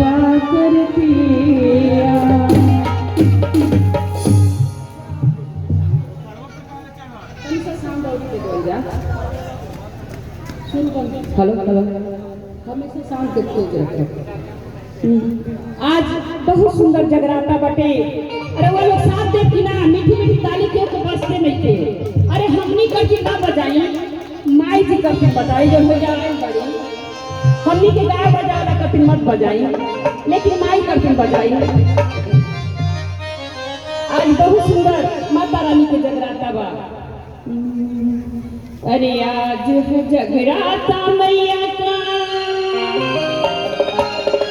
कृपा कर पिया। हेलो हेलो, हमेशा साउंड के तेज रखो। आज बहुत सुंदर जगराता बटे। अरे वो लोग साथ दे कि ना, मीठी मीठी ताली के तो बजते नहीं थे। अरे हमनी करके ना बजाई, माई जी करके बजाई जब हो जाए बड़ी। हमनी के गाय बजावला करके मत बजाई, लेकिन माई करके बजाई। आज बहुत सुंदर माता रानी के जगराता बा। अरे आज है जगराता मैया का,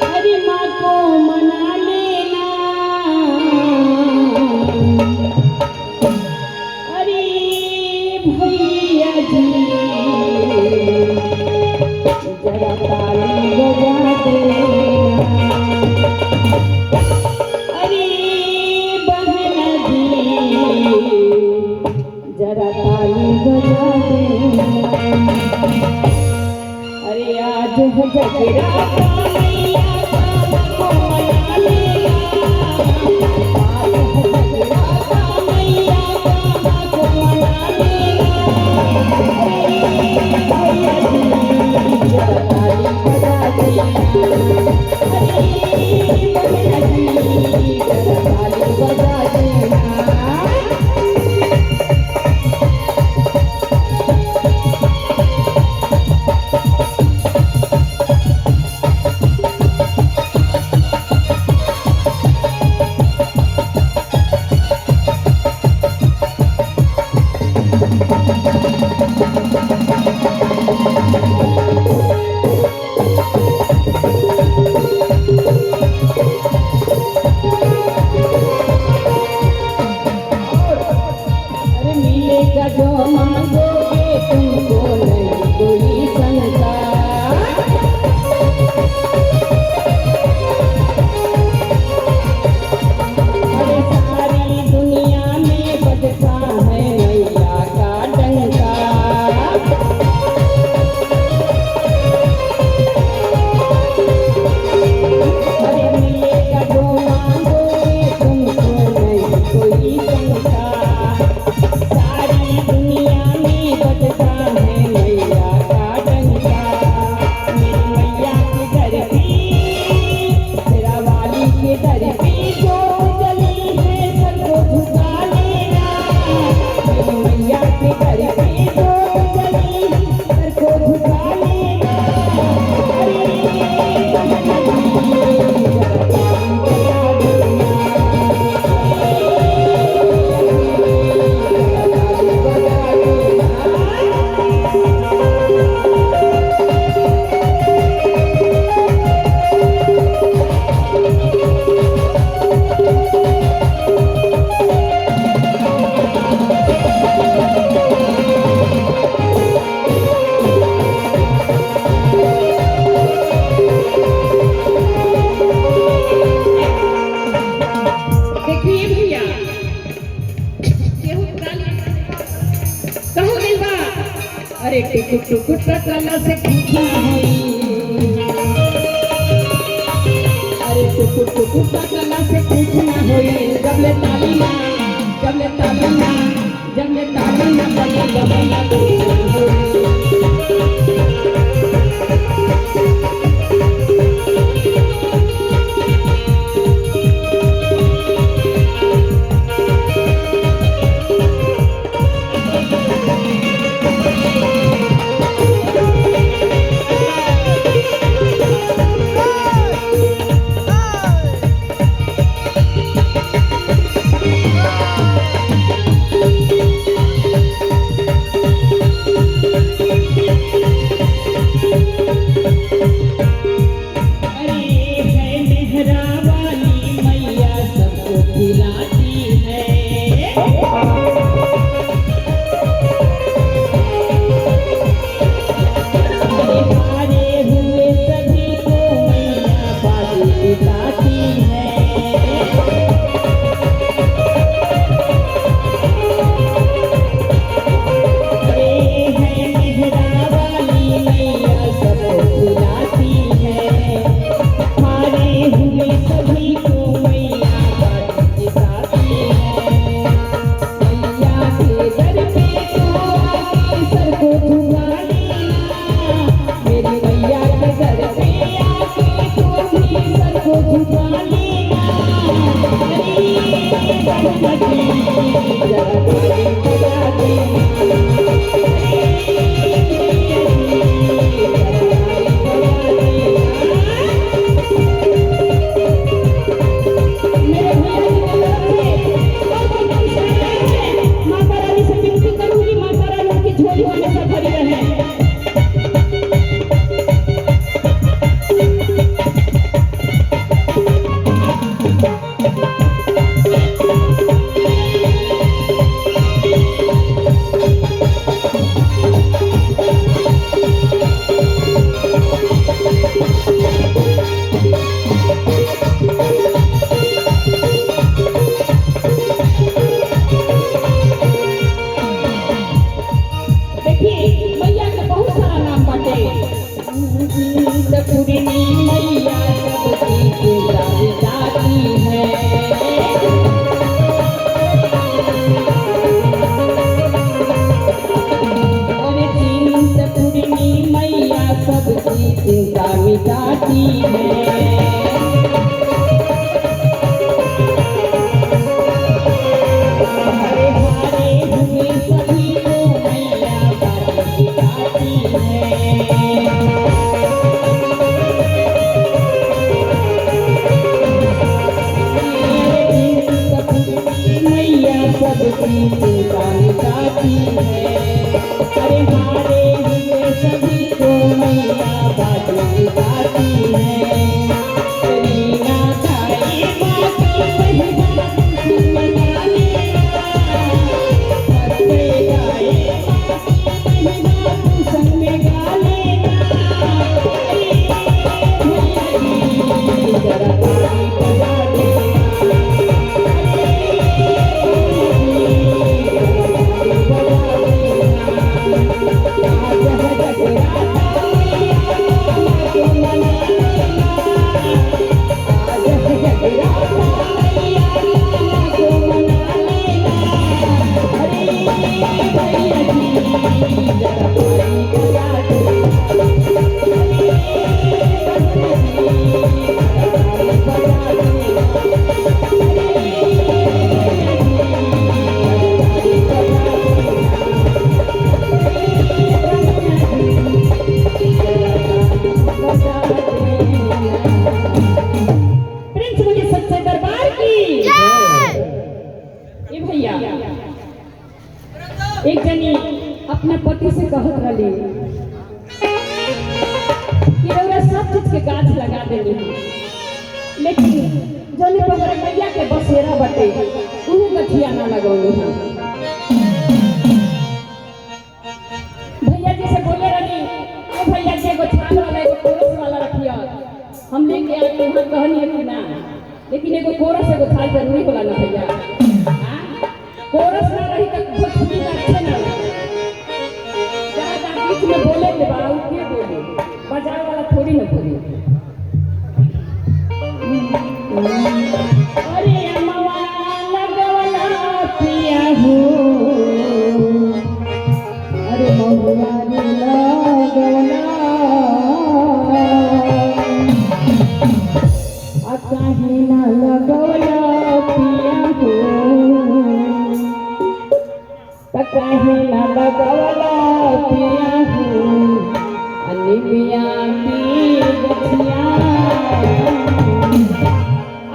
अरे माँ को मना लेना। अरे भैया जी जरा ताली बजा देना। अरे बहना जी जरा ताली बजा देना। अरे आज है जगराता मैया का, माँ को मना लेना। आज है जगराता मैया का, माँ को मना लेना। अरे भैया जी जरा ताली बजा देना। अरे बहना जी जरा ताली बजा देना। अरे मिलेगा जो मांगोगे तुमको नहीं कोई शंका। अरे सारी दुनिया में बजता है मैया का डंका। अरे मिलेगा जो मांगोगे तुमको नहीं कोई शंका। सारी दुनिया में बजता है मैया का डंका। मेरी मैया के दर पे, तेरा वाली के दर पे जो चली है सबको झुका लेना। मेरी मैया के दर पे जो चली है सबको झुका लेना। अरे बहना जी जरा ताली बजा देना। जरा ताली बजा देना। देखिए भैया, केहू ताली कहो गइल बा। अरे टुकु टुकु टकला से कुछ ना होई। अरे टुकु टुकु टकला से कुछ ना होई। जब ले ताली ना, जब ले ताली ना, जब ले ताली ना बजे गमला कुछ ना होई। बहन जी, जरा ताली बजा देना। अरे भैया जी, जरा ताली बजा देना। मेरे भैया जी की तरफ से बहुत बहुत पुरस्कार है। माता रानी से विनती करूंगी, माता रानी की झोली हमेशा भरी रहे। देखिए मैया के बहुत सारा नाम बाटे। पूर्णी मैया सबकी चिंता मिटाती है। अरे चिंतपूर्णी मैया सबकी चिंता मिटाती है। हरे हारे हुए सभी को मैया बात दिखाती है। मैया सबकी चिंता मिटाती है। अरे हारे हुए सभी को मैया बात दिखाती है। रीना गाए माँ की महिमा तुम मना लेना। फतेह गाए माँ की महिमा तू संग में गा लेना। अरे भैया जी, जरा ताली बजा देना। प्रिंस मुझे सच्चे दरबार की ए भैया, एक जनी अपना पति से कहत रही कि रउरा सब चीज के गाछ लगा देनी है, लेकिन जौन पर हमरा मैया के बसेरा बटे उहू गठिया ना लगौनी है। भैया जी से बोले रही, ओ भैया जी एगो छाल वाला एगो कोरस वाला रखिया, हम लेके आए वहाँ कहनी है कि ना, लेकिन एगो कोरस एगो छाल जरूरी होला ना भैया। हाँ? कोरस ना रही तो भोजपुरी ना अच्छे ना लगे। जहाँ जहाँ बीच में बोले के बा उ के बोले, बाजार वाला थोड़ी ना बोले। अरे अमवा लगवला पिया हो, अरे महुआ रे लगवला, आ काहे ना लगवला पिया हो, त काहे ना लगवला पिया हो, आ निमिया की गछिया।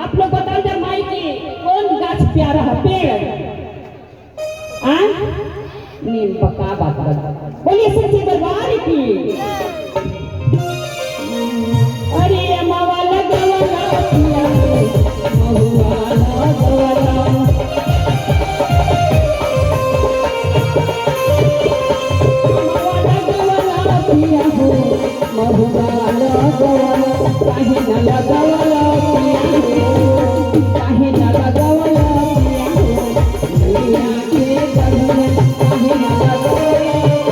आप लोग बताओ जब माई के कौन गाछ प्यारा है, पेड़ आ नीम पक्का बात बता। बोलिए सच्चे दरबार की। अरे अमावा लगवला पिया हो, महुआ लगवला, अमावा लगवला पिया हो, महुआ लगवला, काहे न लगवला पिया हो, काहे न लगवला पिया हो, मिया के गढ़ काहे न लगवला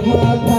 हा।